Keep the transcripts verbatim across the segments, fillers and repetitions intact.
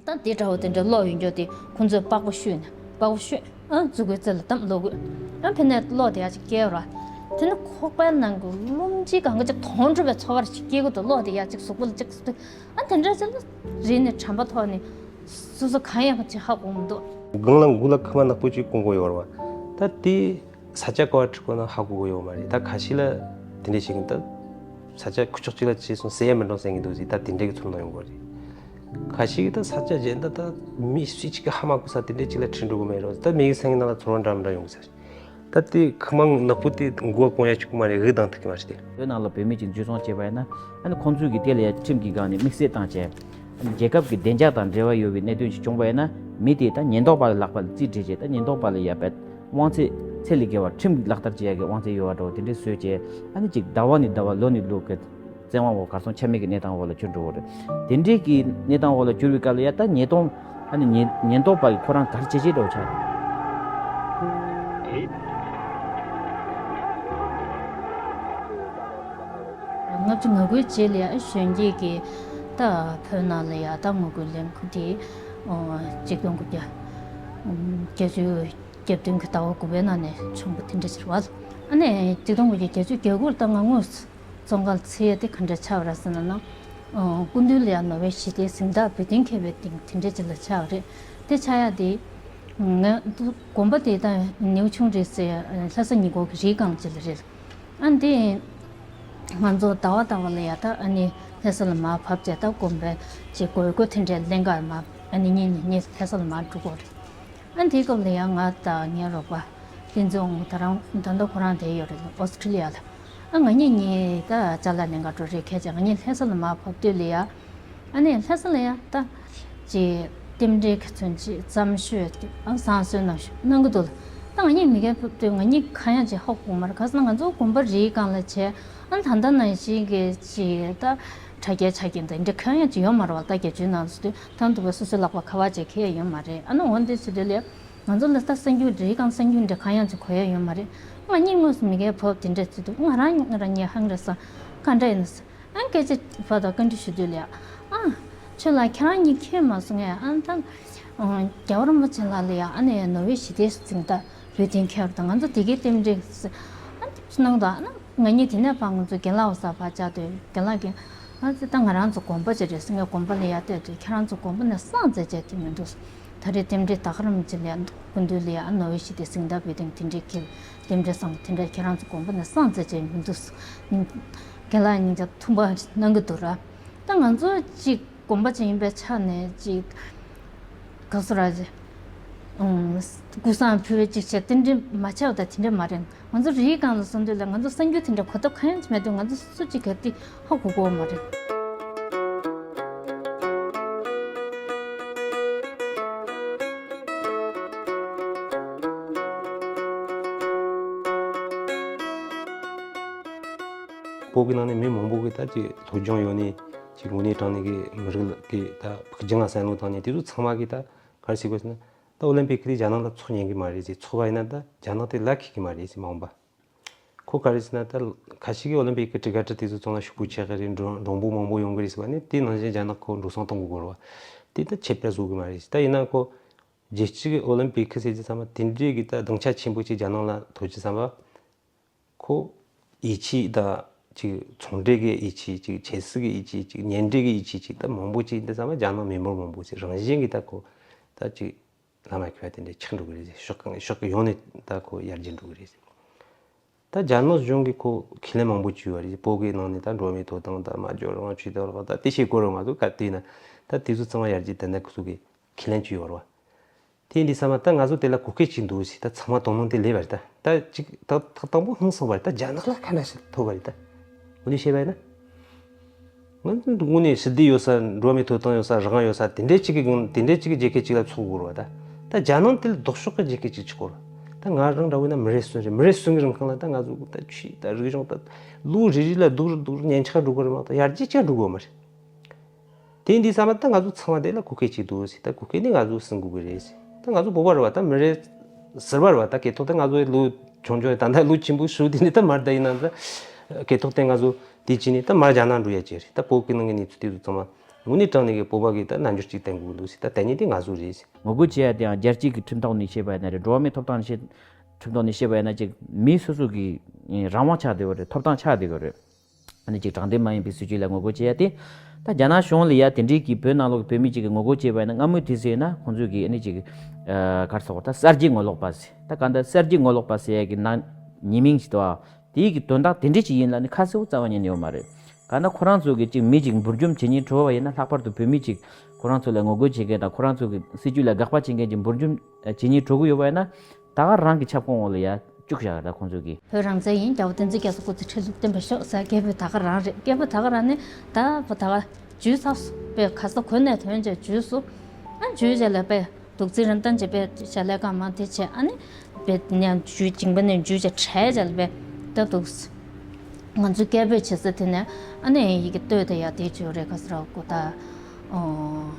ད་དེ་འདྲ་བོ་དེ་འདྲ་ཀློག་ཡོང་རྒྱུ་དེ་ཁོང་ཚོས་པགས་པ་བཤུས་ནས་པགས་པ་བཤུས། ཨ་མཛུབ་གུའི་རྩེ་ལ་བསྡམས་ཀློག་དགོས། ཨ་ཕ་ནས་ཀློག་དེ་ཡག་ཅིག་སྐྱེལ་ར། དེ་ནི་ཁོག་པའི་ནང་གི་རླུང་གཅིག་གང་ག་ཅིག་དོན་འགྲུབ་པའི་ཚོར་བ་ཞིག་སྐྱེ་གི་འདུག་ཀློག་དེ་ཡག་ཅིག་གཟུགས་པོ་ལ་ཅིག་ཟུག་དུས། ཨ་དེ་འདྲ་ཅིག་ལ་རིག་ནས་དྲན་པ་ཐོག་ནས་སོ་སོ་གང་ཡག་ཅིག་ཧ་གོ་མི་འདུག་སྒང་ལ་མགོ་ལ་ཁུག་མ་ནག་པོ་ཅིག་གོན་གོ་ཡོད་ར་བ། ད་དེ་ས་ཆ་ག་བ་ཁྲིད་གོ་ན་ཧ་གོ་གོ་ཡོད་མ་རེད། ད་ཁ་ཤས་ལ་དེ་འདྲ་ཞིག་ཡིན། ད་ས་ཆ་ཁུ་ཅོག་ཅིག་ལ་ཕྱིན་སོང་ཟེར་ཡ་མི་འགྲོ་ཟེར་གི་འདུག་ཟེར། ད་དེ་འདྲ་གི་ཚོར་སྣང་ཡོང་གོ་རེད། ཁ་ཤས་ཀྱིས་ད་ས་ཆ་གཞན་དུ་ད་མི་སུ་གཅིག་གིས་ཧ་མ་གོ་ས་དེ་འདྲའི་གཅིག་ལ་ཁྲིད་འགྲོ་གི་མེད་རོགས། ད་མི་གི་སེམས་ནང་ལ་ཚོར་བ་འདྲ་མི་འདྲ་ཡོང་གི་ས་རེད། ད་དེ་ཁུག་མ་ནག་པོ་དེ་མགོ་གོན་ཡ་ཆོག་གི་མ་རེད། འུ་གདངས་ཐུབ་ཀྱི་མ་རེད་དེ། བོད་ནང་ལ་བོད་མི་གཅིག་འཇུ་བཟུང་བྱས་པ་ཡིན་ན། ཨ་ནི་ཁོང་ཚོས་ཀྱིས་དེ་ལ་ཡ་ཁྲིམས་ཀྱི་སྒང་ནས་དམིགས་བསལ་བཏང་བྱས། ཨ་ནི་རྒྱལ་ཁབ་ཀྱི་བདེ་འཇགས་དང་འབྲེལ་བ་ཡོད་པའི་གནད་དོན་ཞིག་བྱུང་པ་ཡིན་ན། མི་དེ་ད་ཉེན་རྟོག་པ་ལ་ལག་པ་ལ་རྩིས་སྤྲད་བྱས། ད་ཉེན་རྟོག་པ་ལ་ཡ་བལ་དབང་ཚད་ཚད་ལས་བརྒལ་བ་ཁྲིམས་ལག་བསྟར་བྱེད་ཡ་གི་དབང་ཚད་ཡོད་པ་འདྲ་བོ་དེ་འདྲས་བཟོས་བྱས། ཨ་ནི་ཅིག་ཟླ་བ་ནས་ཟླ་བ་ལོ་ནས་ལོ་གི་བཙན་དབང་འོག་གར་སོང་ཆ་མེད་ཀྱི་གནས་སྟངས་འོག་ལ་གྱུར་འགྲོ་གི་རེད། དེ་འདྲས་ཀྱི་གནས་སྟངས་འོག་ལ་གྱུར་བའི་སྐབས་ལ་ཡ་ད་ཉེན་རྟོག་ཨ་ནི་ཉེན་ཉེན་རྟོག་པ་གིས་ཁོ་རང་ག་རེ་བྱེད་བྱེད་འགྲོ་ཆགས། ལྔ་བཅུ་ང་དགུའི་རྗེས་ལ་ཡ་གཞོན་སྐྱེས་ཀྱི་ད་བོད་ནང་ལ་ཡ་ད་ངོ་རྒོལ་ལས་འགུལ་དེ་ཆིག་སྟོང་དགུ་བརྒྱ་བརྒྱད་ཅུ་གྱ་བདུན་གྱི་ཟླ་བ་དགུ་པའི་ནང་ནས་བྱུང་བ་དེ་འདྲ་ཟེར་བ། ཨ་ནི་ཆིག་སྟོང་དགུ་བརྒྱ་བརྒྱད་ཅུ་གྱ་དགུ་ལ་ད་ང་དངོས་སུ་བཙོན་ཁང་ལ་ཚུད་ཡ་དེ་ག་འདྲ་ཆགས་པ་རེད་ཟེར་ན། ནང་སྐུ་མདུན་ལ་ཡ་ནོ་བེལ་ཞི་བདེའི་གཟེངས་རྟགས་འབུལ་གཏན་འཁེལ་བའི་སྟེང་དེ་འདྲ་ཅིག་ལ་ཆགས་པ་རེད། དེ་ཆགས་ཡ་དེ་ང་དགོན་པ་དེ་ད་ནེའུ་ཆུང་རེད་ཟེར། ལྷ་ས་ཉི་གུང་གི་རི་སྒང་ཅིག་ལ་རེད། ཨ་འདི་ང་ཚོ་ཟླ་བ་ཟླ་བ་ལ་ཡ་ད་ཨ་ནི་ལྷ་ས་ལ་མར་བབས་བྱས། ད་དགོན་པའི་ཅིག་དགོས་མཁོ་དེ་འདྲའི་ལེན་གར་མར་ཨ་ནི་གཉིས་གཉིས་གཉིས་ལྷ་ས་ལ་མར་འགྲོ་གི་རེད། ཨ་དེའི་སྐབས་ལ་ཡང་ང་དང་ངའི་རོགས་པ་བསྟན་འཛིན་དབང་མོ། ད་རང་ད་ལྟ་ཁོ་རང་བསྡད་ཡོད་རེད་ཨོ་སི་ཁྲི་ལི་ཡ་ལ། ཨ་ང་གཉིས་གཉིས་ད་ཅ་ལག་ལེན་ག་འགྲོ་རེད། ཁྱེད་ཅག་ང་གཉིས་ལྷ་ས་ལ་མར་བབས་དུས་ལ་ཡ། ཨ་ནི་ལྷ་ས་ལ་ཡ་ད་ཅིག་རྟེན་འབྲེལ་གྱི་ཚུན་ཆད་བརྩམས་ཆོས་ཨ་བཟང་བསོད་ནམས་ཤིག་གནང་གི་འདུག་ལ། ད་ང་གཉིས་མི་སྒེར་བབས་དུས་ང་གཉིས་གང་ཡང་ཅིག་ཧ་གོ་མ་རེད། ག་ཟེར་ན་ང་ཚོ་དགོན་པ་རིའི་སྒང་ལ་བྱས། ཨ་ད་ལྟ་ནང་བཞིན་གྱི་ཅིག་ད་དྲ་རྒྱའི་ཆ་རྐྱེན་དང་འདི་འདྲ་གང་ཡང་ཅིག་ཡོད་མ་རེད་བ། ད་བརྒྱད་ཅུའི་ནང་ཚུད་དུས་ད་འདུག་པ་སོ་སོའི་ལག་པ་ཁ་པར་ཅིག་ཁེལ་ཡ་ཡོད་མ་རེད། ཨ་ནི་འོན་ཏེ་ཚུད་དུས་ལ་ང་ཚོ་ལ་ད་གསར་འགྱུར་རིའི་སྒང་གསར་འགྱུར་འདྲ་གང་ཡང་ཅིག་གོ་ཡ་ཡོད་མ་རེད། ང་གཉིས་དངོས་སུ་མི་སྒེར་བབས་དེ་འདྲ་ཚུད་དུས་ང་རང་ང་རང་ཉིད་ཧང་རེ་སོང་། ག་འདྲ་ཡིན་ན་ཟེར། ཨ་སྐད་ཆ་བར་དུ་བཀའ་འདྲི་ཞུ་དུས་ལ་ཡ། ཨ་ཁྱོད་ལ་ཁྱེད་རང་གཉིས་ཁྱོད་མ་སོང་ངས། ཨ་ད་རྒྱལ་བ་རིན་པོ་ཆེ་ལགས་ལ་ཡ་ཨ་ནི་ནོ་བེལ་ཞི་བདེའི་གཟེངས་རྟགས་འབུལ་གཏན་འཁེལ་བ་དང་ང་ཚོ་དེ་གའི་རྟེན་འབྲེལ་ཟེར། ཨ་གནང་དང་ཨ་ནི། ང་གཉིས་དེ་ནས་ཕར་ང་ཚོ་རྒན་ལགས་འོ་ས་ཕར་བཅར་དུས་རྒན་ལགས་ཀྱིས། ཨ་ཙི་ད་ང་རང་ཚོ་དགོན་པ་ཅིག་རེད་ཟེར། ངས་དགོན་པ་ལ་ཡར་བལྟས་དུས་ཁྱེད་རང་ཚོ་དགོན་པ་ནས་སངས་རྒྱས་བྱས་དེ་མི་འདུག་ད་རེས་རྟེན་འབྲེལ་ད་ག་རང་ཅིག་ལ་ཡ་སྐུ་མདུན་ལ་ཡ་ཨ་ནོ་བེལ་ཞི་བདེའི་གཟེངས་རྟགས་འབུལ་གཏན་དེ་འདྲའི་ཁེལ། རྟེན་འབྲེལ་བཟང་པོ་དེ་འདྲ་ཁྱེད་རང་ཚོ་དགོན་པ་ནས་སངས་རྒྱས་བྱས་མི་འདུག་རྒན་ལགས་སྙིང་རྗེ་ཐུགས་ཕམ་གནང་གི་འདུག་ར། ད་ང་ཚོ་ཅིག་དགོན་པ་ཅིག་ཡིན་པའི་ཆ་ནས་ཅིག་ག་ཟེར་ར། ཨང་། སྐུ་བསང་ཕུལ་བའི་ཅིག་བྱས་རྟེན་འབྲེལ་མ་བྱས་པ་དང་དེ་འདྲ་མ་རེད། ང་ཚོ་རིའི་སྒང་ལ་སོང་དུས་ལ་ང་ཚོ་གསར་འགྱུར་དེ་འདྲ་གོ་ཐོས་གང་ཡང་ཅིག་མེད་དུས་ང་ཚོ་སོ་སོ་ཅིག་ག་དེ་ཧ་གོ་གོ་མ་རེད། བོད་ཀྱི་ནང་ནས་མི་མང་པོ་གིས་ད་ཅིག་སློབ་སྦྱོང་ཡོད་ནི། ཅིག་དངོས་གནས་དྲང་གནས་ཀྱི་མི་རིགས་ལ་གི་ད་ཕུགས་རྒྱང་བསམ་བློ་བཏང་ནས་དེ་ཚོ་ཚང་མ་གིས་ད་ག་རེ་ཟེར་དགོས་ཟེར་ན། ད་ཨོ་ལིམ་པིག་དེ་རྒྱ་ནག་ལ་འཚོགས་ཉན་གི་མ་རེད་ཟེར། འཚོགས་པ་ཡིན་ན་ད་རྒྱ་ནག་དེ་ལ་ཁེལ་གི་མ་རེད་ཟེར། མ་འོངས་པ་ཁོ་ག་རེ་ཟེར་ན། ད་ཁ་ཤས་ཀྱིས་ཨོ་ལིམ་པིག་གི་གྲི་ག་གྲི་དེ་ཚོ་ཚང་མ་ཕྱུག་པོ་ཆགས་གི་རེད། མགྲོན་མགྲོན་པོ་མང་པོ་ཡོང་གི་རེད་ཟེར་བ་ནི། དེ་ནང་བཞིན་རྒྱ་ནག་ཁོ་འགྲོ་སོང་གཏོང་དགོས་གོ་རེད་བ། དེ་ད་ཁྱད་པར་བཟོ་གི་མ་རེད་ཟེར། ད་ཡིན་ན་ཁོ་རྒྱལ་སྤྱི་གི་ཨོ་ལིམ་པིག་ཟེར་རྒྱུ་ཚང་མ་དེ་འདྲའི་གི་ད་སྡིངས་ཆ་ཆེན་པོ་ཅིག་རྒྱ་ནག་ལ་ཐོབ་རྒྱུ་ཚང་མ། ཁོ་ཡིད་ཆེས་དང་ཅིག་ཚོང་འབྲེལ་གྱི་ཡིད་ཆེས་ཅིག་ཆབ་སྲིད་ཀྱི་ཡིད་ཆེས་ཅིག་གཉེན་འབྲེལ་གྱི་ཡིད་ཆེས་ཅིག་ད་མང་པོ་ཅིག་འདི་ཚང་མ་རྒྱ་ནག་མི་འབོར་མང་པོ་ཅིག་རང་བཞིན་གྱིས་ད་ཁོ་ད་ཅིག་ལམ་ཁ་དེ་འདྲ་ཆགས་འགྲོ་གི་རེད། ཕྱོགས་གང་ཕྱོགས་གི་ཡོང་ནས་ད་ཁོ་ཡར་རྒྱས་འགྲོ་གི་རེད། ད་རྒྱ་ནག་གཞུང་གིས་ཁོ་ཁས་ལེན་མང་པོ་བྱས་ཡོད་རེད། བོད་ཀྱི་ནང་ནས་ད་འགྲོ་བ་མིའི་ཐོབ་ཐང་དང་སྨྲ་བརྗོད་རང་དབང་ཆོས་དད་རང་དབང་ད་དེ་བྱེད་དགོས་རེད། ང་ཚོ་ག་དུས་ན་ད་དེ་ཚོ་ཚང་མ་ཡར་རྒྱས་ད་ནས་ཁོ་ཚོ་གིས་ཁས་ལེན་བྱས་ཡོད་རེད་བ། དེ་འདི་ཚང་མ་ད་ང་ཚོ་དེ་ལ་གོ་སྐབས་ཅིག་འདུག་ཟེར། ད་ཚང་མ་དོ་སྣང་དེ་སླེབས་པ་རེད། ད་ད་ཅིག་ད་ད་དང་པོ་ཧང་སངས་པ་རེད། ད་རྒྱ་ནག་ལ་ཁ་ན་ཞིག་ཐོབ་པ་རེད། ད་འོ་དེ་བཤད་པ་ཡིན་ན། ང་ཚོ་དངོས་གནས་ཞི་བདེ་ཡོད་ས། འགྲོ་བ་མིའི་ཐོབ་ཐང་ཡོད་ས། རང་དབང་ཡོད་ས། དེ་འདྲའི་ཅིག་གི་དེ་འདྲའི་ཅིག་གི་རྒྱལ་ཁབ་ཅིག་ལ་འཚོགས་དགོས་རེད་བ། ད་ད་རྒྱ་ནག་དེ་ལ་ལྡོག་ཕྱོགས་ཀྱི་རྒྱལ་ཁབ་ཅིག་ཆགས་དགོས་རེད། ད་ང་རང་འདྲ་བོ་ཡིན་ན་མི་རེ་ཟུང་རེད། མི་རེ་ཟུང་གི་རིང་ཁ་ལ་ད་ང་ཚོ་ད་ཆོས་ད་རིག་གཞུང་ད་ལོ་རེ་རེ་ལ་སྡུག་རུ་སྡུག་རུ་ཉེན་ཆེ་འགྲོ་གི་རེད་མ་གཏོགས་ཡར་རྒྱས་ཅིག་འགྲོ་གི་ཡོད་མ་རེད། དེ་འདི་ཚང་མ་ད་ང་ཚོ་ཚང་མ་དེ་ལ་གོ་སྐབས་ཅིག་འདུག་ཟེར། ད་གོ་སྐབས་ནི་ང་ཚོ་སྲུང་དགོས་ཀྱི་རེད་ཟེར། ད་ང་ཚོ་བོད་པ་རེད་བ། ད་མི་རེ་ཟུར་པ་རེད་བ། ད་སྐབས་ཐོག་ད་ང་ཚོ་ལོ་ཆུང་ཆུང་ད་ད་ལོ་ཆེན་པོ་ཞུ་དེ་ནི་ད་མར་ད་ཡིན་ན་ད་སྐབས་ཐོག་དེ་ང་ཚོ་དེ་ཅི་ནི་ད་མར་རྒྱ་ནག་འགྲོ་ཡ་ཅིག་རེད། ད་བོད་ཀྱི་ནང་གི་གནས་ཚུལ་དེ་ཚོ་ཚང་མ་ དངོས་གནས་དྲང་གནས་ཀྱི་བོད་པ་གི་ད་རྣམ་འགྱུར་ཅིག་བསྟན་དགོས་འདུག་ཟེར། ད་དེ་ཉིད་དེ་ང་ཚོ་རེད་ཟེར། ངོ་རྒོལ་བྱེད་ཡ་དེའང་རྒྱལ་སྤྱི་གི་ཁྲིམས་ཐོག་ནས་བཤད་པ་ཡིན་ན་རེད། འགྲོ་བ་མིའི་ཐོབ་ཐང་བཤད་ཁྲིམས་ཐོག་ནས་བཤད་པ་ཡིན་ན་ཅིག་མི་སོ་སོ་གི་རང་དབང་ཆགས་བསྡད་ཡོད་རེད། ཐོབ་ཐང་ཆགས་བསྡད་ཡོད་རེད། ཨ་ནི་ཅིག་དྲང་བདེན་མ་ཡིན་པའི་སྲིད་བྱུས་ལ་ངོ་རྒོལ་བྱེད་ཡ་དེ། ད་རྒྱ་ནག་གཞུང་ལ་ཡ་དེ་འདྲའི་གི་བོད་ནང་ལོགས་ཀྱི་བོད་མི་ཅིག་གིས་ངོ་རྒོལ་བྱས་པ་ཡིན་ན་སྔ་མོའི་དུས་སུ་ཡིན་ན་ཁོང་ཚོས་ཀྱིས་ཨ་ནི་ཅིག་ག་རེ་ཟེར་དགོས་རེད། ད་གསར་བརྗེ་ངོ་ལོག་པ་ཟེར། ད་གང་ལྟར་གསར་བརྗེ་ངོ་ལོག་པ་ཟེར་ཡ་གི་ནང་ཉེས་མིང་ཞིག་འདུག་ཨ། དེའི་གི་དོན་དག་དེ་འདྲ་ཅིག་ཡིན་ལ་ནི་ཁ་གསལ་པོ་རྩ་བ་ཉིད་ནས་ཡོད་མ་རེད། གང་ལྟར་ཁོ་རང་ཚོ་གིས་ཅིག་མི་ཅིག་འབུར་འཇོམས་བྱེད་སྙིང་བྲོ་བ་ཡིན་ན། ལྷག་པར་དུ་བོད་མི་ཅིག་ཁོ་རང་ཚོ་ལ་ངོ་རྒོལ་བྱེད་མཁན་དང་ཁོ་རང་ཚོ་གི་སྲིད་བྱུས་ལ་དགག་པ་བྱེད་མཁན་ཅིག་འབུར་འཇོམས་བྱེད་སྙིང་བྲོ་གི་ཡོད་པ་ཡིན་ན། ད་ག་རང་གི་ཁྱབ་ཁོངས་འོག་ལ་ཡ་བཅུག་བཞག་ད་ཁོང་ཚོ་གིས། བོད་རང་བཙན་ཡིན། རྒྱལ་བ་བསྟན་འཛིན་རྒྱ་མཚོ་སྐུ་ཚེ་ཁྲི་ལོ་བརྟན་པར་ཤོག་ཟེར། སྐད་འབོད་ད་ག་རང་རེད། སྐད་འབོད་ད་ག་རང་ནི་ད་བོ་ད་ག་འཇུས་ཚར་སོང་། པས་ག་ས་གོ་ནས་ཐོན་བྱས་འཇུས་སོང་། ཨ་འཇུས་བྱས་ལ་པས་འདུག་རྩིས་རིན་ཐང་བྱས་པས་བྱ་ལས་ཀ་མ་དེ་བྱས། ཨ་ནི་པས་ནས་འཇུས་བྱིངས་པ་ནས་འཇུས་བྱས་བྲལ་བྱས་ལ་པས་ད་འདུག་ང་ཚོས་སྐད་འབོད་བྱེད་ས་དེ་ནས་ཨ་ནི་ཡི་གེ་ལྟོས་ད་ཡ་དེ་བྱོས་རེད། ག་ས་ར་གོ་ད་ཨོ།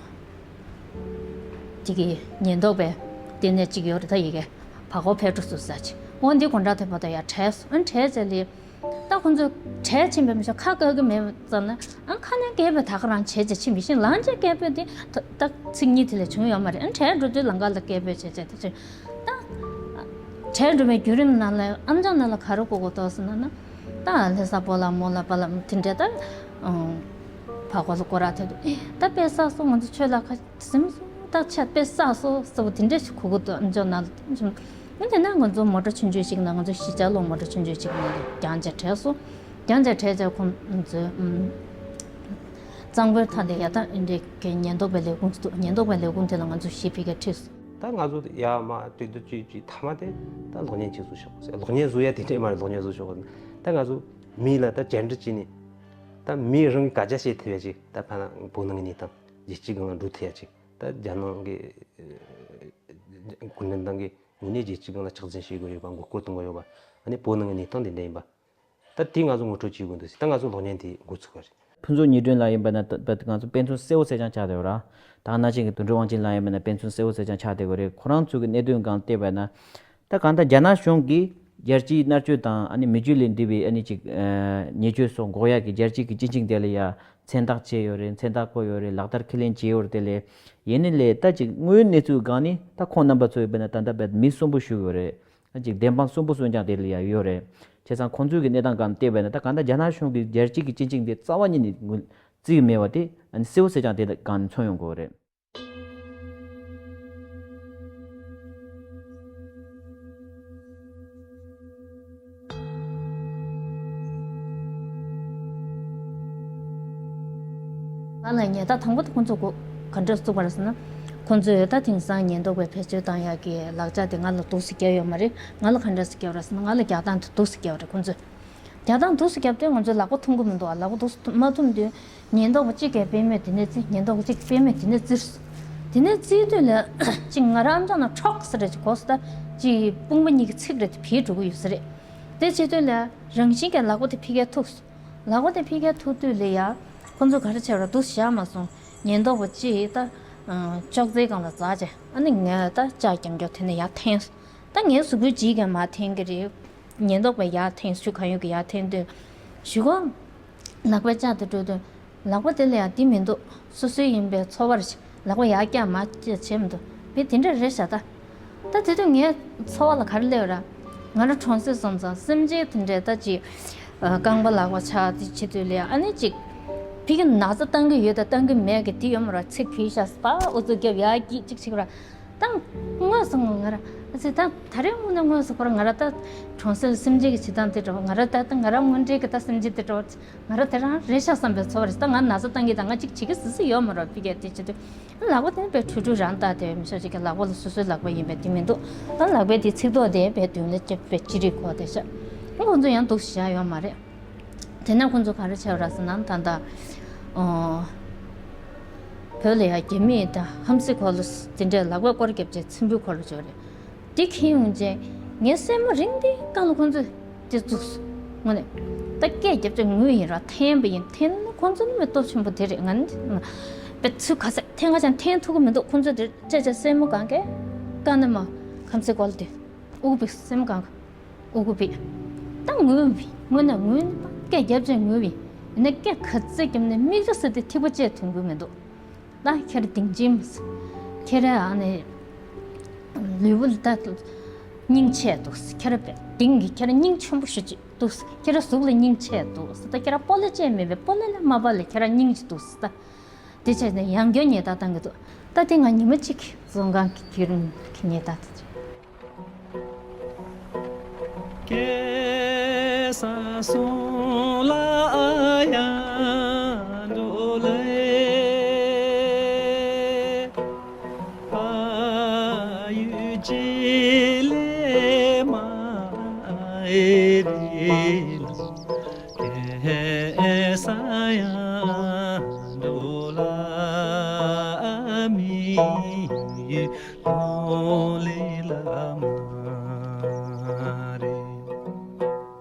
དེ་གི་ཉེན་རྟོག་པས་དེ་ནས་གཅིག་ཡོད་རེད། ད་ཡི་གེ་བ་གོ་ཕེ་ཀྲུ་སུ་ཟ་ཆེ་འོ་འདི་གོ་འདྲ་ཐེ་པོ་ད་ཡ་བྲལ་སོང་། ཨ་བྲལ་ཚེ་ལི་ད་ཁོང་ཚོ་བྲལ་ཕྱིན་པའི་མི་ཤོག་ཁ་བཀག་གི་མེད་ཙང་ན། ཨ་ཁ་ནས་སྐད་འབོད་ད་ག་རང་བྱས་བྱས་ཕྱིན་པའི་ཤིང་ལང་བྱས་སྐད་འབོད་དེ་ད་ད་ཚིག་གཉིས་དེ་ལས་བྱུང་ཡོད་མ་རེད། ཨ་བྲལ་འགྲོ་དུས་ལམ་ཁ་ལ་སྐད་འབོད་བྱས་བྱས་དེ་ཚོས་ད་བྲལ་འགྲོ་བའི་བརྒྱུད་རིམ་ནང་ལ་ཨམ་ཅོག་ནང་ལ་ག་རེ་གོ་གོ་ཏོག་ཟེར་ན་ན། ད་ལྷ་ས་པོ་ལ་མོ་ལ་པ་ལ་དེ་འདྲས་ད་ཕ་གོ་ལ་སྐོར་ར་ཐེབས་དུས་ད་དཔེ་བསགས་སོང་། ང་ཚོ་ཆོས་ལ་ཁ་སིམ་སོང་། ད་ཆ་དཔེ་བསགས་སོང་ཟེར་བ་དེ་འདྲས་ཞིག་གོ་གོ་ཏོག་ཨམ་ཅོག་ནང་ལ། ཨ་དེ་ན་ང་ཚོ་མོ་ཊ་ཆུང་ཆུང་ཞིག་ནང་ང་ཚོ་གཞིས་ཆགས་ལོ་མོ་ཊ་ཆུང་ཆུང་ཞིག་ནང་ལ་རྒྱང་ཆ་བྲལ་སོང་། རྒྱང་ཆ་བྲལ་ཆ་ཁོང་ཚོས་གཙང་པོའི་མཐའ་དེ་ཡ་ད་འདྲས་ཀྱི་ཉེན་རྟོག་པའི་ལས་ཁུངས་འདུག་ཉེན་རྟོག་པའི་ལས་ཁུངས་དེ་ལ་ང་ཚོ་གཞིས་ཕ་གིར་ཁྲིད་སོང་། ད་ང་ཚོ་ཡར་མར་དུས་དུས་ཅིག་ཅིག་མཐའ་མ་དེ་ད་གློག་བརྙན་ཅིག་བཟོ་ཤོག་ཟེར། གློག་བརྙན་བཟོ་ཡ་དེ་འདྲས་མ་རེད། གློག་བརྙན་བཟོ་ཤོག་ཟེར། ད་ང་ཚོ་མི་ལ་ད་བཅར་འདྲི་བྱས་ནས་ད་མི་རང་གིས་སྐད་ཆ་བཤད་ཐུབ་ཡ་ཅིག་ད་ཕ་ན་བོད་ནང་གི་གནས་སྟངས་རྒྱལ་སྤྱིའི་སྒང་ལ་འགྲོ་ཐུབ་ཡ་ཅིག་ད་རྒྱ་ནག་གི་གུང་ཁྲན་ཏང་གི་ངོས་ནས་རྒྱལ་སྤྱིའི་སྒང་ལ་ཕྱག་འཚལ་ཞུ་དགོས་ཡོད་པ། མགོ་སྐོར་གཏོང་དགོས་ཡོད་པ། ཨ་ནི་བོད་ནང་གི་གནས་སྟངས་དེ་འདྲ་ཡིན་པ། ད་དེ་ང་ཚོ་ངོ་སྤྲོད་བྱེད་དགོས་འདུག་ཟེར། ད་ང་ཚོ་གློག་བརྙན་དེ་འགོ་ཚུགས་པ་རེད། ཕུན་ཚོགས་ཉི་སྒྲོན་ལགས་ཡིན་པ་ན་ད་ང་ཚོ་དཔེ་མཚོན་གསལ་བོ་གསལ་རྐྱང་ཆགས་བསྡད་ཡོད་ར། ད་ནང་བཞིན་གྱི་དོན་གྲུབ་དབང་ཆེན་ལགས་ཡིན་པ་ན་དཔེ་མཚོན་གསལ་བོ་གསལ་རྐྱང་ཆགས་བསྡད་ཡོད་རེད། ཁོ་རང་ཚོ་གི་གནད་དོན་སྒང་བལྟས་པ་ན། ད་གང་ལྟར་རྒྱ་ནག་གཞུང་གིས་རྒྱལ་སྤྱིའི་མནར་གཅོད་དང་ཨ་ནི་མི་རྒྱུད་ལས་འདས་པའི་ཨ་ནི་ཅིག་ཉེས་སྤྱོད་སོགས་འགོག་ཡག་གི་རྒྱལ་སྤྱིའི་གི་སྤྱི་ཆིངས་དེ་ལ་ཡ་མཚན་རྟགས་བྱས་ཡོད་རེད། མཚན་རྟགས་བཀོད་ཡོད་རེད། ལག་བསྟར་ཁས་ལེན་བྱས་ཡོད་རེད། དེ་ལས་ཡིན་ནའི་ལས་ད་ཅིག་དངོས་ཡོད་གནས་ཚུལ་སྒང་ནི་ད་ཁོང་རྣམ་པ་ཚོ་ཡིན་པ་ན་ད་ལྟ་བར་མི་གསོན་པོ་བཞུགས་ཡོད་རེད། ཅིག་བདེན་དཔང་གསོན་པོ་གསོན་རྐྱང་དེ་ལ་ཡང་ཡོད་རེད། བྱས་ཙང་ཁོང་ཚོའི་གི་གནས་སྟངས་སྒང་བལྟས་པས་ན། ད་གང་ལྟར་རྒྱ་ནག་གཞུང་གིས་རྒྱལ་སྤྱིའི་གི་སྤྱི་ཆིངས་དེ་རྩ་བ་ཉིད་ནས་ངོས་བརྩི་གི་མེད་པ་དེ་ཨ་ནི་གསལ་པོ་གསལ་རྐྱང་དེ་སྒང་ནས་མཚོན་ཡོང་གི་ཡོད་རེད། ང་ལ་ཉེས་རྡུང་དང་པོ་དེ་ཁོང་ཚོ་གོ་ག་འདྲ་བཙུགས་པ་རེད་ཟེར་ན། ཁོང་ཚོས་ད་དེང་སང་ཉེན་རྟོག་པའི་བེད་སྤྱོད་བཏང་ཡག་གི་ལག་ཆ་དེ་ང་ལ་འདུག་སེ་བརྒྱབ་ཡོད་མ་རེད། ང་ལ་ག་འདྲ་སེ་བརྒྱབ་རེད་ཟེར་ན། ང་ལ་རྒྱག་སྟངས་དེ་འདུག་སེ་བརྒྱབ་རེད། ཁོང་ཚོས་རྒྱག་སྟངས་འདུག་སེ་བརྒྱབ་དུས་ང་ཚོས་ལག་པ་འཐུང་གི་མི་འདུག་ཨ། ལག་པ་འདུག་སེ་མ་འཐུང་དུས་ཉེན་རྟོག་པ་གཅིག་གིས་པུས་མོ་དེ་ནས་བཙིར། ཉེན་རྟོག་པ་གཅིག་གིས་པུས་མོ་དེ་ནས་བཙིར། དེ་ནས་བཙིར་དུས་ལ་གཅིག་ང་རང་ཨམ་ཅོག་ནང་ཁྲོག་ཟེར་རེ་ཅིག་གོ་སོང་། ད་ཅིག་དཔུང་པ་གཉིས་ཀྱི་ཚིགས་རེ་དེ་བུད་འགྲོ་གི་ཡོད་ས་རེད། དེ་བྱེད་དུས་ལ་རང་བཞིན་གྱིས་ལག་པ་དེ་ཕི་གའི་ཐུག་སོང་། ལག་པ་དེ་ཕི་གའི་ཐུག་དུས་ལ་ཡ། ཁོ་ཚོ་ག་རེ་བྱས་པ་རེད། འདུག་སེ་བཞག་མ་སོང་། ཉེན་རྟོག་པ་གཅིག་ད་ཅོག་ཙེའི་སྒང་ལ་འཛེགས་བྱས། ཨ་ནི་ངས་ད་ལྕགས་རྐྱང་རྐྱང་དེ་ནས་ཡར་འཐེན་སོང་། ད་ངའི་གཟུགས་པོའི་ལྗིད་ཀྱིས་མར་འཐེན་གྱི་རེད། ཉེན་རྟོག་པས་ཡར་འཐེན་སོང་། གང་ཡོད་ཀྱིས་ཡར་འཐེན་དུས། གཞུག་གུ་ལག་པས་བཅག་སྟེ་འགྲོ་དུས། ལག་པ་དེ་ལ་ཡང་དེ་མི་འདུག་སོ་སོའི་ཡིན་པའི་ཚོར་བ་རེ་ཞིག་ལག་པ་ཡར་བཀྱག་མར་བཀྱག་བྱས་མི་འདུག་དཔེ་དེ་འདྲ་རེད་ཤག་ད། ད་དེ་དུས་ངའི་ཚོར་བ་ལ་ག་རེ་སླེབས་ར། ང་རང་གྲོང་གསེབ་སོང་ཙང་སེམས་ཅན་དེ་འདྲའི་ད་ཅིག་རྐང་པ་ལག་པ་ཆག་དེ་བྱེད་དུས་ལ་ཡ། ཨ་ནི་ཅིག་ཕ་གི་ན་ཚ་བཏང་གི་ཡོད་དང་བཏང་གི་མེད་ཀྱི་དེ་ཡོད་མ་རེད། ཚིག་བུད་ཤག་པ་ཨུ་ཚུགས་རྒྱབ་ཡར་སྐྱིད་ཅིག་བྱེད་ར། ད་དངོས་སུ་ང་ར། ཨ་ཙི། ད་ད་རེས་དངོས་གནས་དངོས་སུ་ཁོ་རང་ང་ར་ད་གྲོང་གསེབ་སེམས་ཅན་གྱི་བྱེད་སྟངས་དེ་འདྲ་བ། ང་ར་ད་ད་ང་ར་དངོས་འབྲེལ་གྱི་ད་སེམས་ཅན་དེ་འདྲ་བ། ང་ར་དེ་རང་རེད་ཤག་བསམ་པའི་ཚོར་བ་རེད། ད་ང་ན་ཚ་བཏང་གི་ད་ང་ཅིག་བྱེད་ཀྱི་སི་སི་ཡོད་མ་རེད། ཕ་གིར་དེ་བྱེད་དུས་ལག་པ་དེ་ནི་དཔེ་ཁྲུ་ཁྲུ་རང་བཏགས་དེ་མི་ཤོག་ཅིག་གི་ལག་པ་ལ་སོ་སོའི་ལག་པ་ཡིན་པས་དེ་མི་འདུག་ད་ལག་པའི་དེ་ཚིགས་ཐོག་དེ་དཔེ་མདུན་ལ་ཅིག་དཔེ་ཅི་རིགས་གོ་དེ་ཤག་ཁོང་ཚོ་ཡང་འདུག་བཞག་ཡོད་མ་རེད། དེ་ནས་ཁོང་ཚོ་ག་རེ་བྱས་པ་རེད་ཟེར་ན། ད་ལྟ་ཨོ། བོད་ལ་ཡ་རྒྱ་མི་དང་ཧམ་སྲི་འཁོར་ལོ་དེ་འདྲས་ལག་པས་སྐོར་རྒྱབ་བྱས་ཚེམ་བུའི་འཁོར་ལོ་བྱས་པ་རེད། དེ་འཁྱེར་ཡོང་རྗེས་ངའི་སེན་མོ་རིང་དེ་སྒང་ལ་ཁོང་ཚོས་དེ་བཙུགས་སོང་། དངོས་གནས་ད་སྐད་རྒྱབ་བྱས་ངུས་ཡིན་ར། འཐེན་པ་ཡིན། འཐེན་ན་ཁོང་ཚོ་ནི་མི་སྟོབས་ཆེན་པོ་དེ་རེད། ང་ནི་དཔེ་ཚུར་ག་ས་འཐེན་ག་ཅང་འཐེན་ཐུབ་ཀྱི་མི་འདུག་ཁོང་ཚོས་དེ་བྱས་བྱས་སེན་མོ་སྒང་གས་བཀག་ནས་མར་ཧམ་སྲི་འཁོར་ལོ་དེ་དབུ་བི་སེན་མོ་སྒང་ག་དབུ་གུ་བི། ད་ངུས་བི། དངོས་གནས་ངུས་ནི་སྐད་རྒྱབ་བྱས་ངུས་བི། ཡིན་ན་སྐད་ག་ཚོད་རྒྱབ་ནས་མིག་ཆུ་ཟེར་དེ་ཐིགས་པ་བཅད་ཐོན་གྱི་མི་འདུག་ད་ཁྱེད་རང་སྡིངས་ཆེན་མི་ཟེར། ཁྱེད་རང་ཨ་ནི་ལུས་པོ་ལ་ད་སྙིང་ཆེ་འདུག་ཟེར། ཁྱེད་རང་སྡིངས་ཀྱི་ཁྱེད་རང་སྙིང་ཆེན་པོ་ཞེ་གཅིག་འདུག་ཟེར། ཁྱེད་རང་གཟུགས་ལ་སྙིང་ཆེ་འདུག་ཟེར། ད་ཁྱེད་རང་སྤོ་ལོ་བྱས་མེད་པས་སྤོ་ལོ་ལ་མ་བབས་ལ་ཁྱེད་རང་སྙིང་གཅིག་འདུག་ཟེར། ད་དེ་བྱས་ནས་ཡང་བསྐྱར་ཉེས་རྡུང་བཏང་གི་འདུག་ད་དེ་ང་ཉི་མ་གཅིག་བཙོན་ཁང་གི་ཉེས་རྡུང་ད་དེ་བྱས། 今朝送来呀，都来。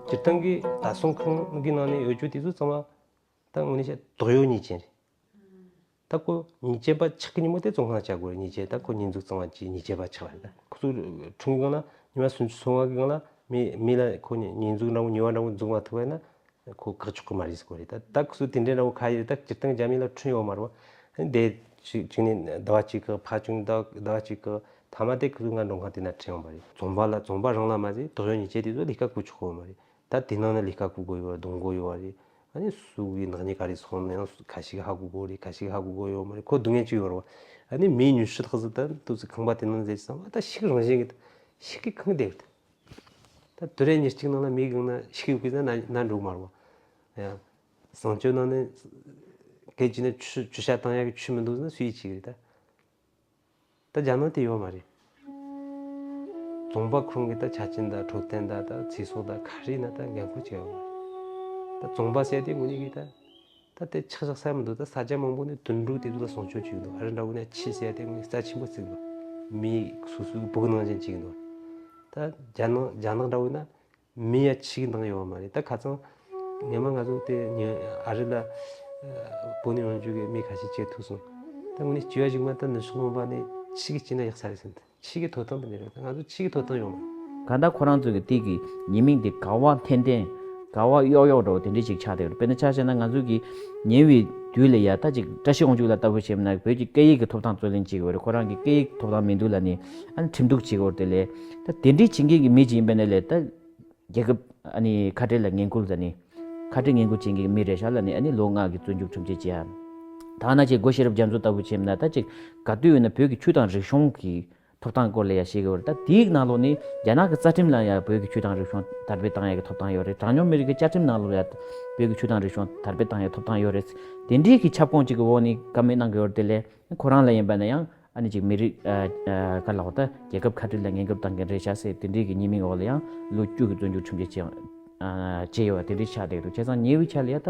སྤྱིར་བཏང་གི་ད་སྲུང་ཁང་གི་ནང་ནས་ཡོད་རྒྱུ་དེ་ཚོ་ཚང་མ་ད་དངོས་གནས་བཤད་དོགས་ཡོད་ཉེས་ཅན་རེད། ད་ཁོ་ཉེས་ཅན་པ་ཆགས་ཀྱི་ཉིན་མོ་དེ་བཙོན་ཁང་བཅའ་དགོས་རེད། ཉེས་ཅན་ད་ཁོ་ཉེས་འཛུགས་གཙང་མ་བྱས་ཉེས་ཅན་པ་ཆགས་པ་རེད། ད་ཁོ་ཚོ་ཁྲིམས་ཀྱི་སྒང་ལ་ཉི་མ་སུམ་ཅུ་སོ་ལྔ་གི་སྒང་ལ་མི་མི་ལ་ཁོ་ཉེས་ཉེས་འཛུགས་འདྲ་བོ་ཉེས་པ་འདྲ་བོ་འཛུགས་མ་ཐུབ་པ་ཡིན་ན་ཁོ་བཀག་ཆོག་གི་མ་རེད་ཟེར་གོ་རེད། ད་ད་ཁོ་ཚོ་དེ་འདྲའི་འདྲ་བོ་ཁ་ཡོད། ད་སྤྱིར་བཏང་རྒྱ་མི་ལ་ཁྲིམས་ཡོད་མ་རེད་བ། དེ་གཅིག་གཅིག་ནས་ཟླ་བ་གཅིག་གི་ཕར་བྱུང་ཟླ་ཟླ་བ་གཅིག་གི་མཐའ་མ་དེ་ཁོ་ཚོ་ང་མགྲོན་ཁང་དེ་ན་ཁྲིད་ཡོང་བ་རེད། བཙོན་པ་ལ་བཙོན་པ་རང་ལ་མ་ཟད་དོགས་ཡོད་ཉེས་ཅན་དེ་ཚོ་ལས་ཀ་བཀོལ་ཆོག་གི་མ་རེད། ད་དེ་ནང་ན་ལས་ཀ་བཀོལ་དགོས་ཡོད་རེད། སྡོད་དགོས་ཡོད་རེད། ཨ་ནི་སུ་གི་ནག་ཉེས་ག་རེ་སོང་ནའང་ཁ་ཤས་ཀྱིས་ཧ་གོ་གོ་རེད། ཁ་ཤས་ཀྱིས་ཧ་གོ་གོ་ཡོད་མ་རེད། ཁོ་སྡུག་བསྔལ་ཅིག་ཡོད་རེད་བ། ཨ་ནི་མིའི་ཉི་ཤུ་རྩ་གཅིག་ད་དུས་ཚོད་ཁང་པ་དེ་ནང་ཟེར་ཙམ་ད་ཤིག་རང་བཞིན་གྱི་ཤིག་གི་ཁང་བསྡད་རེད། ད་དུས་རེ་ཉིན་གཅིག་ནང་ལ་མི་གང་ན་ཤིག་ཡོད་གི་ན་ན་འགྲོ་མ་རེད་བ། ཡ། བཟང་སྤྱོད་ནང་ནས་སྐད་ཅིག་ནས་ཆུ་ཆུ་ཤ་བཏང་ཡག་གི་ཆུ་མི་འདུག་ན་སུ་ཡིས་བྱེད་གི་རེད་ད། ད་རྒྱ་ནག་དེ་ཡོད་མ་རེད། རྫོང་པ་ཁོང་གིས་ད་ཆ་རྐྱེན་དང་འཕྲོད་བསྟེན་དང་ད་ཚེ་སྲོག་དང་ག་རེ་ཡིན་ན་ད་འགན་ཁུར་བྱས་ཡོད་མ་རེད། ད་རྫོང་པ་ཟེར་དེ་དངོས་གནས་ཀྱི་ད་ད་དེ་ཆག་ཆག་ས་མི་འདུག་ད་ས་ཆ་མང་པོ་ནས་དུད་འགྲོ་དེ་ཚོ་ལ་སྲུང་སྐྱོབ་བྱེད་ཀྱི་འདུག་ཨ་རི་འདྲ་བོ་ནས་ཁྱི་ཟེར་དེ་དངོས་གནས་རྩ་ཆེན་པོ་བརྩི་གི་འདུག་མི་སོ་སོའི་སྦུག་ནང་བཞིན་བྱེད་ཀྱི་འདུག་ད་རྒྱ་ནག་རྒྱ་ནག་འདྲ་བོ་ན། མི་ཡ་ཆིག་འདང་ཡོད་མ་རེད། ད་ཁ་སང་ཉི་མ་ང་ཚོ་དེ་ཉི་ཨ་རི་ལ་བོད་ནས་ཡོང་རྒྱུ་གི་མི་ཁ་ཤས་བཅར་ཐུབ་སོང་། ད་དངོས་གནས་སྐྱེ་བ་གཞུག་མ་ད་ནུབ་ཕྱོགས་ལུང་པ་ནས་ཆིག་གིས་སྐྱེས་ན་ཡག་ས་རེད་ཟེར། ད་ཆིག་གི་ཐོབ་ཐང་དེ་འདྲ་རེད། ད་ང་ཚོ་ཆིག་གི་ཐོབ་ཐང་ཡོད་མ་རེད། གང་ལྟར་ཁོ་རང་ཚོ་གི་དེ་གི་ཉེས་དམིགས་དེ་ག་བ་འཐེན་འཐེན་ག་བ་གཡོག་གཡོག་འདྲ་བོ་དེ་འདྲས་ཅིག་ཆགས་བསྡད་ཡོད་རེད། དཔེར་ན་ཆ་བཞག་ན་ང་ཚོ་གི་ཉེ་བའི་དུས་ལ་ཡ་ད་ཅིག་བཀྲ་ཤིས་དབང་ཕྱུག་ལགས་ལྟ་བུ་བྱས་ན་བོད་ཀྱི་སྐད་ཡིག་གི་ཐོབ་ཐང་རྩོད་ལེན་བྱེད་ཀྱི་ཡོད་རེད། ཁོ་རང་གི་སྐད་ཡིག་ཐོབ་ཐང་མི་འདུག་ལབ་ནས་ཨ་ནི་ཁྲིམས་གཏུག་བྱེད་ཀྱི་ཡོད་རེད། དེ་ལས་ད་དེ་འདྲའི་བྱེད་མཁན་གྱི་མི་ཅིག་ཡིན་པ་ན་ལས་ད་རྒྱལ་ཁབ་ཨ་ནི་ཁ་བྲལ་ལ་ངན་སྐུལ་ཟེར་ནས་ཁ་བྲལ་ངན་སྐུལ་བྱེད་མཁན་གྱི་མི་རེད་ཤག་ལབ་ནས་ཨ་ནི་ལོ་ལྔ་གི་བཙོན་འཇུག་ཁྲིམས་ཆད་བཅད་ཡ། ད་ན་ཅིག་སྒོ་ཤེས་རབ་རྒྱ་མཚོ་ལྟ་བུ་བྱས་ན་ད་ཅིག་ག་དུས་ཡིན་ན་བོད་ཀྱི་ཆོས་དང་རིག་གཞུང་གི་ཐོབ་ཐང་སྐོར་ལ་ཡ་བཤད་ཀྱི་ཡོད་རེད། ད་དེའི་ནང་ལོགས་ནས་རྒྱ་ནག་གི་རྩ་ཁྲིམས་ལ་ཡ་བོད་ཀྱི་ཆོས་དང་རིག་གཞུང་དར་སྤེལ་བཏང་ཡ་གི་ཐོབ་ཐང་ཡོད་རེད། གྲངས་ཉུང་མི་རིགས་ཀྱི་བཅའ་ཁྲིམས་ནང་ལོགས་ཡ་བོད་ཀྱི་ཆོས་དང་རིག་གཞུང་དར་སྤེལ་བཏང་ཡ་ཐོབ་ཐང་ཡོད་རེད། དེ་འདྲའི་གི་ཁྱབ་ཁོངས་གཅིག་གི་འོག་ནས་བཀའ་མོལ་གནང་གི་ཡོད་རེད། དེ་ལས་ཁོ་རང་ལ་ཡིན་པ་ན་ཡང་ཨ་ནི་ཅིག་མི་རིགས་ཨ་ཨ་ག་ལ་འོ་ད་རྒྱལ་ཁབ་ཁ་བྲལ་ལ་ངན་སྐུལ་བཏང་མཁན་རེད་ཤག་ཟེར་དེ་འདྲའི་གི་ཉེས་དམིགས་འོག་ལ་ཡང་ལོ་བཅུ་གི་བཙོན་འཇུག་ཁྲིམས་ཆད་བཅད་ཨ་བཅད་ཡོད་པ་དེ་འདྲའི་ཆགས་བསྡད་འདུག་བྱས་ཙང་ཉེ་བའི་ཆར་ལ་ཡ་ད་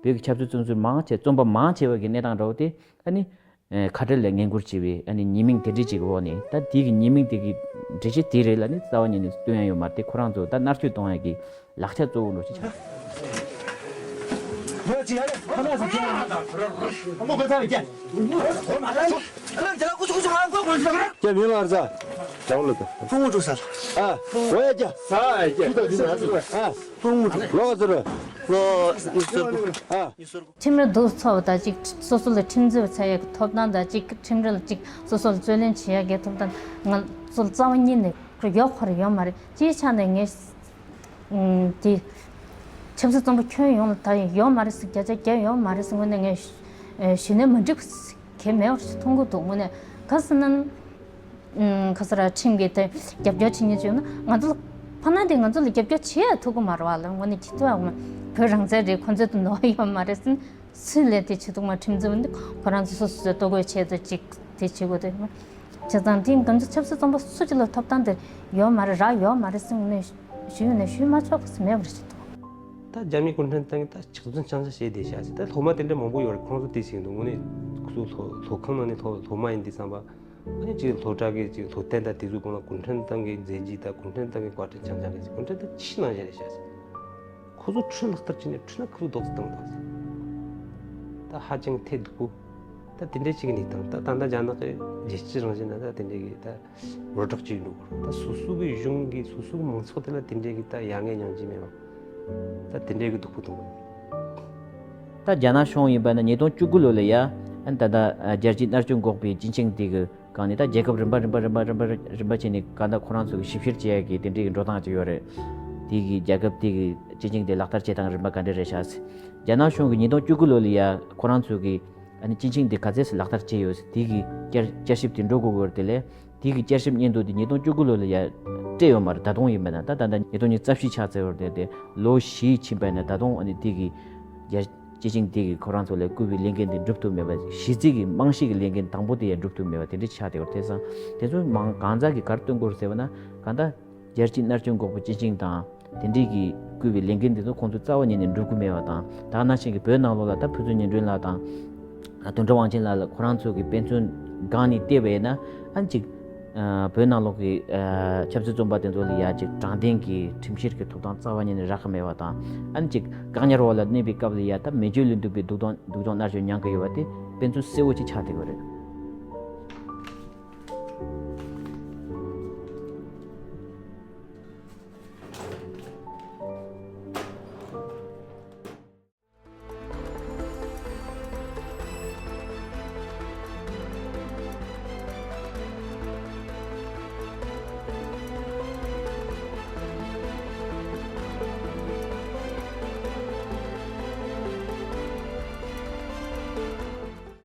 བོད་ཀྱི་ཆབ་སྲིད་བཙོན་ཟུར་མང་ཆེ་བཙོན་པ་མང་ཆེ་བ་གི་གནས་སྟངས་འདྲ་བོ་དེ་ཨ་ནི། ཁ་བྲལ་ལ་ངན་སྐུལ་བྱས་པའི་ཨ་ནི་ཉེས་དམིགས་དེ་འདྲ་ཅིག་གི་འོག་ནས་ད་དེ་གི་ཉེས་དམིགས་དེ་གི་འགྲེལ་བཤད་དེ་རེད་ལ་ནི་རྩ་བ་ཉིད་ནས་སྟོན་ཡ་ཡོད་མ་རེད་དེ་ཁོ་རང་ཚོ་ད་མནར་གཅོད་གཏོང་ཡ་གི་ལག་ཆ་གཙོ་བོ་འགྲོ་ཅི་ཆགས། རྒྱ་མི་མར་ཟ། ལོ་ལ་ད། ཨ། འོ་ཡ་རྒྱ། ཨ། ལོ་ག་ཚོད་རེད། ལོ་ཉི་ཤུ། ཨ། ཁྲིམས་ར་སྡུག་ཚོགས་པ་དང་གཅིག་སོ་སོ་ལ་ཁྲིམས་རྩོད་པ་ཚ་ཡག་གི་ཐོབ་ཐང་དང་གཅིག་ཁྲིམས་ར་ལ་གཅིག་སོ་སོ་ལ་རྩོད་ལེན་བྱེད་ཡག་གི་ཐོབ་ཐང་ང་ཚོ་ལ་རྩ་བ་ཉིད་ནས་ཡོད་ཁོ་ར་ཡོད་མ་རེད། སྤྱིའི་ཆ་ནས་ངས་དེ་ཆབ་སྲིད་བཙོན་པ་ཁྱོན་ཡོངས་ལ་ད་ཡོད་མ་རེད་ཟེར་བརྒྱ་ཆ་བརྒྱ་ཡོད་མ་རེད་ཟེར་ངོས་ནས་ངས་ཞུ་ནས་མ་འགྲིག་གལ་མེད་པ་ཞིག་མཐོང་གི་འདུག་དངོས་གནས་ག་ཟེར་ན། ཁ་ས་ར་ཁྲིམས་ཀྱི་དེ་རྒྱབ་སྐྱོར་བྱེད་མཁན་ཅིག་ཡོད་ན་ང་ཚོ་ལ་ཕ་ན་དེ་ང་ཚོ་ལ་རྒྱབ་སྐྱོར་བྱེད་ཡ་ཐུབ་ཀྱི་མ་རེད་བ་ལ་དངོས་གནས་ཇི་ཐུབ་ཡག་བོད་རང་བཙན་རེད་ཁོ་ཚོའི་དུ་ནོར་ཡོད་མ་རེད་ཟེར་ན་སུས་ལས་དེ་བྱེད་ཐུབ་མ་ཁྲིམས་རྩོད་པ་འདི་ཁོ་རང་ཚོ་སོ་སོ་སོའི་ལྟོ་གོས་ཆེད་དུ་ཅིག་དེ་བྱེད་དགོས་དེ་བྱས་ཙང་དེ་ང་ཚོ་ཆབ་སྲིད་བཙོན་པ་སུ་གཅིག་ལ་ཐོབ་ཐང་དེ་ཡོད་མ་རེད་རག་ཡོད་མ་རེད་ཟེར་ནས་ཞུས་ནས་ཞུས་མ་ཆོག་གི་མེད་པ་རེད་ཅེས་འདུག་ད་རྒྱ་མི་གུང་ཁྲན་ཏང་གིས་ད་ཆགས་རྫུན་རྐྱང་རྐྱང་བྱས་བསྡད་ཤག་ཟེར། ད་སློབ་མ་དེ་འདྲ་མང་པོ་ཡོད་རེད། ཁོང་ཚོ་དེ་ཟེར་གྱི་འདུག་དངོས་གནས་ཁོ་ཚོ་སློབ་སློབ་ཁང་ནང་ནས་སློབ་སློབ་མ་ཡིན་དུས་ཙམ་པ། ཨ་ནི་ཅིག་སློབ་གྲྭ་གི་ཅིག་སློབ་སྟོན་དང་དེ་ཚོའི་སྒང་ལ་གུང་ཁྲན་ཏང་གི་མཛད་རྗེས་དང་གུང་ཁྲན་ཏང་གི་བཀའ་དྲིན་རྐྱང་རྐྱང་རེད་ཟེར། གུང་ཁྲན་ཏང་ཕྱི་ནང་བཞིན་རེད་ཤག་ཟེར། ཁོ་ཚོ་ཁྲིམས་ལག་བསྟར་བྱས་ནས་ཁྲིམས་ལ་ཁོ་ཚོ་རྡོག་ཙམ་བཏང་འདུག་ཟེར། ད་ཧ་ཅང་ཐེ་སྡུག་པོ། ད་དེ་འདྲའི་ཅིག་གནས་སྟངས་ད་ད་ལྟ་རྒྱ་ནག་གི་རྒྱལ་སྤྱི་རང་བཞིན་ན་ད་དེ་འདྲའི་གི་ད་རོ་བྲག་ཅིག་འགྲོ་དགོས་རེད། ད་སོ་སོ་གི་གཞུང་གི་སོ་སོ་གི་མང་ཚོགས་དེ་ལ་དེ་འདྲའི་གི་ད་ཡ་ངའི་སྙིང་རྗེ་མེད་པ། ད་དེ་འདྲའི་གི་སྡུག་པོ་གཏོང་གི་འདུག་ད་རྒྱ་ནག་གཞུང་ཡིན་པ་ན་ཉིས་སྟོང་བཅུ་དགུ་ལོ་ལ་ཡ་ ཨ་ནི་ད་ལྟ་རྒྱལ་སྤྱིའི་མནར་གཅོད་འགོག་པའི་སྤྱི་ཆིངས་དེ་གི་སྒང་ནས་ད་རྒྱལ་ཁབ་རིམ་པ་རིམ་པ་རིམ་པ་རིམ་པ་རིམ་པ་བྱས་ནས་གང་ལྟར་ཁོ་རང་ཚོ་གི་ཞིབ་བཤེར་བྱེད་ཡ་གི་དེ་འདྲའི་གི་འགྲོ་སྟངས་ཅིག་ཡོད་རེད། དེ་གི་རྒྱལ་ཁབ་དེ་གི་སྤྱི་ཆིངས་དེ་ལག་བསྟར་བྱེད་སྟངས་རིམ་པ་ག་འདྲ་རེད་ཤག་ཟེར། རྒྱ་ནག་གཞུང་གི་ཉིས་སྟོང་བཅུ་དགུ་ལོ་ལ་ཡ་ཁོ་རང་ཚོ་གི་ཨ་ནི་སྤྱི་ཆིངས་དེ་ག་ཚད་ལག་བསྟར་བྱས་ཡོད་ཟེར། དེ་གི་བསྐྱར་བསྐྱར་ཞིབ་དེ་འགྲོ་དགོས་ཀྱི་ཡོད་རེད། དེ་ལས་དེ་གི་བསྐྱར་ཞིབ་སྙན་ཐོ་དེ་ཉིས་སྟོང་བཅུ་དགུ་ལོ་ལ་ཡ་སྤྲད་ཡོད་མ་རེད། ད་དུང་ཡིན་པ་ན་ད་ད་ལྟ་ཉིས་སྟོང་ཉི་ཤུ་རྩ་བཞི་ཆགས་ཚར་ཡོད་རེད་དེ། ལོ་བཞི་ཕྱིན་པ་ན་ད་དུང་ཨ་ནི་དེ་གི་རྒྱལ་སྤྱི་ཆིངས་དེ་གིས་ཁོ་རང་ཚོ་ལ་བསྐུར་བའི་ལས་འགན་དེ་འགྲུབ་ཐུབ་མེད་པ། གཞི་རྩའི་གི་རྨང་གཞི་གི་ལས་འགན་དང་པོ་དེ་ཡང་འགྲུབ་ཐུབ་མེད་པ་དེ་འདྲ་ཆགས་བསྡད་ཡོད་རེད། དེ་ཙང་དེ་ཚོ་མང་གང་ཟག་གིས་ག་རེ་སྟོན་དགོས་རེད་ཟེར་བ་ན། གང་ལྟར་རྒྱལ་སྤྱིའི་མནར་གཅོད་འགོག་པའི་སྤྱི་ཆིངས་དང་དེ་འདྲའི་གི་བསྐུར་བའི་ལས་འགན་དེ་ཚོ་ཁོང་ཚོ་རྩ་བ་ཉིད་ནས་འགྲུབ་ཀྱི་མེད་པ་དང་། ད་ག་ནང་བཞིན་གྱི་བོད་ནང་ལོགས་ལ་ད་ཕུན་ཚོགས་ཉི་སྒྲོན་ལགས་དང་དོན་གྲུབ་དབང་ཆེན་ལགས་ལ་ཁོ་རང་ཚོ་གི་དཔེ་མཚོན་སྒང་ནས་བལྟས་པ་ཡིན་ན། ཨ་ནི་ཅིག་ཨ་བོད་ནང་ལོགས་ཀྱི་ཨ་ཆབ་སྲིད་བཙོན་པ་དེ་ཚོ་ལ་ཡ་ཅིག་དྲང་བདེན་གྱི་ཁྲིམས་བཤེར་གྱི་ཐོབ་ཐང་རྩ་བ་ཉིད་ནས་རག་གི་མེད་པ་དང་། ཨ་ནི་ཅིག་བཀག་ཉར་འོག་ལ་གནས་པའི་སྐབས་ལ་ཡ་ད་མི་སྤྱོད་ལས་འདུག་པའི་སྡུག་དང་སྡུག་སྦྱོང་མནར་གཅོད་མྱངས་ཀྱི་ཡོད་པ་དེ་དཔེ་མཚོན་གསལ་བོ་ཅིག་ཆགས་བསྡད་ཡོད་རེད།